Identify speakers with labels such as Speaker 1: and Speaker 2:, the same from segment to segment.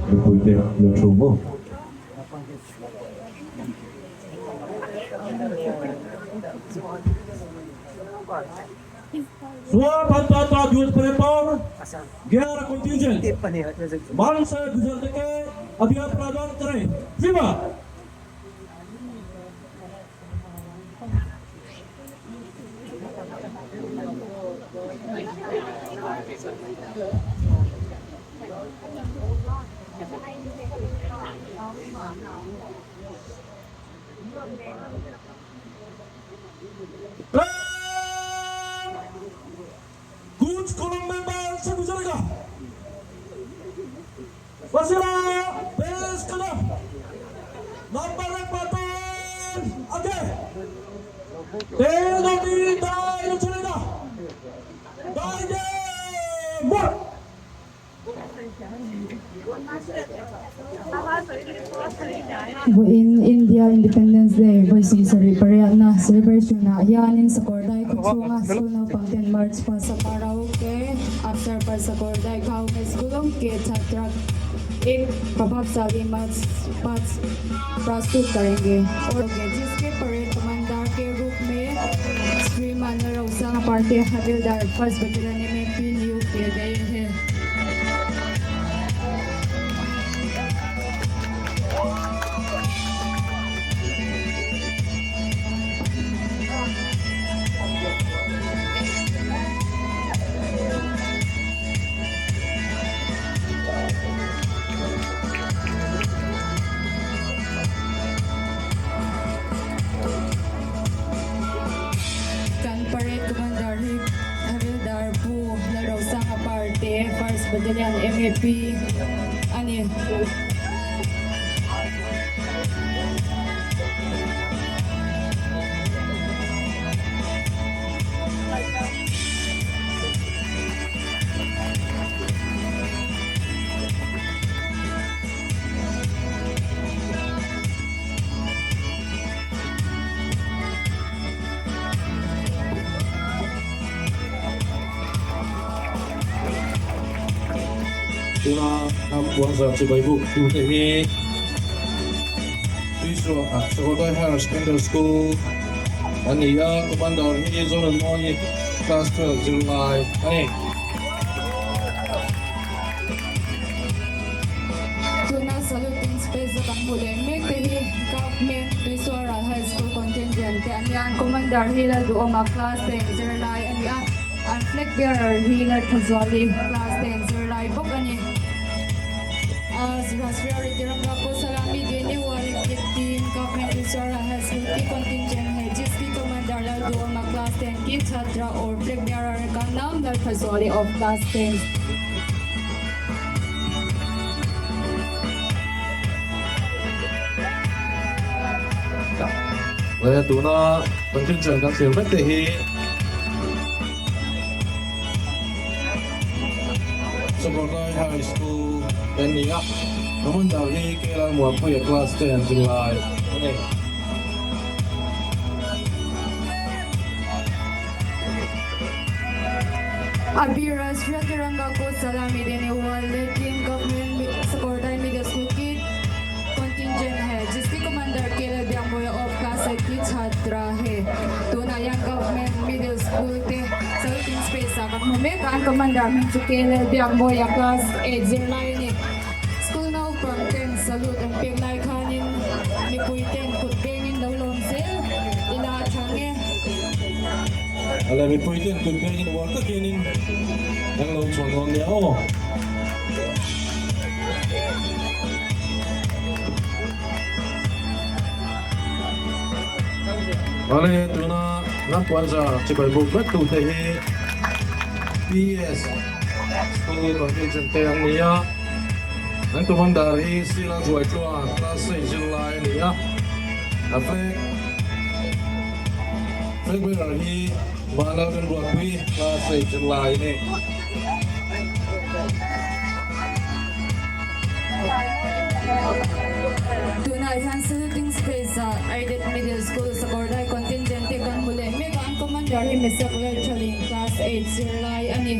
Speaker 1: Mipuite lo thu maw?
Speaker 2: स्वतंत्रता दिवस परेड पर 11 कंटिजेंट मंच से गुजरने के अधिकार प्रदान करें। Viva! कुछ कॉलम मेंबर से गुजरेगा। वसीला पेश कदम नंबर एक पर आगे तेज होती दाएं चलेगा दाएं मोड़।
Speaker 3: Vawiin India Independence Day vawi 78na celebration ah hianin Sakawrdai khaw chhunga school naupang ten March pass a karaoke Afsar par Sakawrdai Government School ke chhatra ek prabhavshali March pass prastut karenge aur jiske parade commander ke roop mein Shriman Lalrosanga Parte Havildar First Battalion MAP niyukt kiye gaye hain. Kan parade commander hi Havildar Pu Lalrosanga Parte First Battalion MAP a ni.
Speaker 1: Tuna hnam puanzar chibai buk tute hi Tuisuah Sahodai Higher Secondary School a ni a, Commander hi Zoranmawii Class 12 zirlai a ni.
Speaker 3: Tuna saluting space a kan hmu leh mek te hi Government Tuisuara High School contingent te a nia. An Commander hi Lalduhawma Class 10 zirlai a ni a, an flag bearer hi Lalthazuali Class 10 zirlai bawk a ni. As Rashtriya Tiranga ko salami dene wale ki team Government Tuisuara High School ki contingent hai jiski Commander Lalduhawma Class 10 ki chhatra aur flag bearer ka naam Lalthazuali of Class 10.
Speaker 1: Le tuna contingent kan thlir vek te hi Sakawrdai High School te an ni a, Commander hi K Lalmuanpuia Class 10 zirlai a ni.
Speaker 3: Abhi Rashtriya Tiranga ko salami dene wale team Government Sakawrdai Middle School ki contingent hai jiski Commander K Lalbiakmawia of Class 8 ki chhatra hai. Tunah hian Government Middle School te saluting space ah kan hmu mek. mek a, an commander hming chu K Lalbiakmawia class 8 zirlai a ni. School naupang ten salute an pek lai khanin mipui ten kut bengin lo lawm zel ila a tha nge.
Speaker 1: Ale mipui ten kut bengin uar takin an lo chhuah dawn nia aw. Ale tuna ram puanzar chibai buk vek tute hi PS School contingent te an ni a, an commander hi Sila Zuaitluan class 6 zirlai a ni a, a flag flag bearer hi Vanlal Remruatpui class 8 zirlai a ni.
Speaker 3: Tunah hian Saluting Space ah Aided Middle School Sakawrdai Contingent te kan hmu leh mek a, an Commander hi Misak Lalthalin Class 8 zirlai a ni.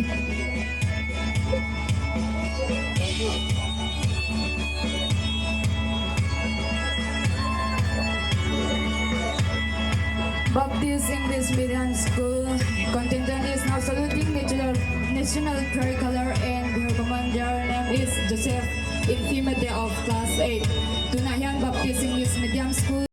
Speaker 3: Baptist English Medium School Contingent is now saluting National National Tricolour and their Commander name is Joseph Infimate of Class 8. Tunah hian Baptist English Medium School.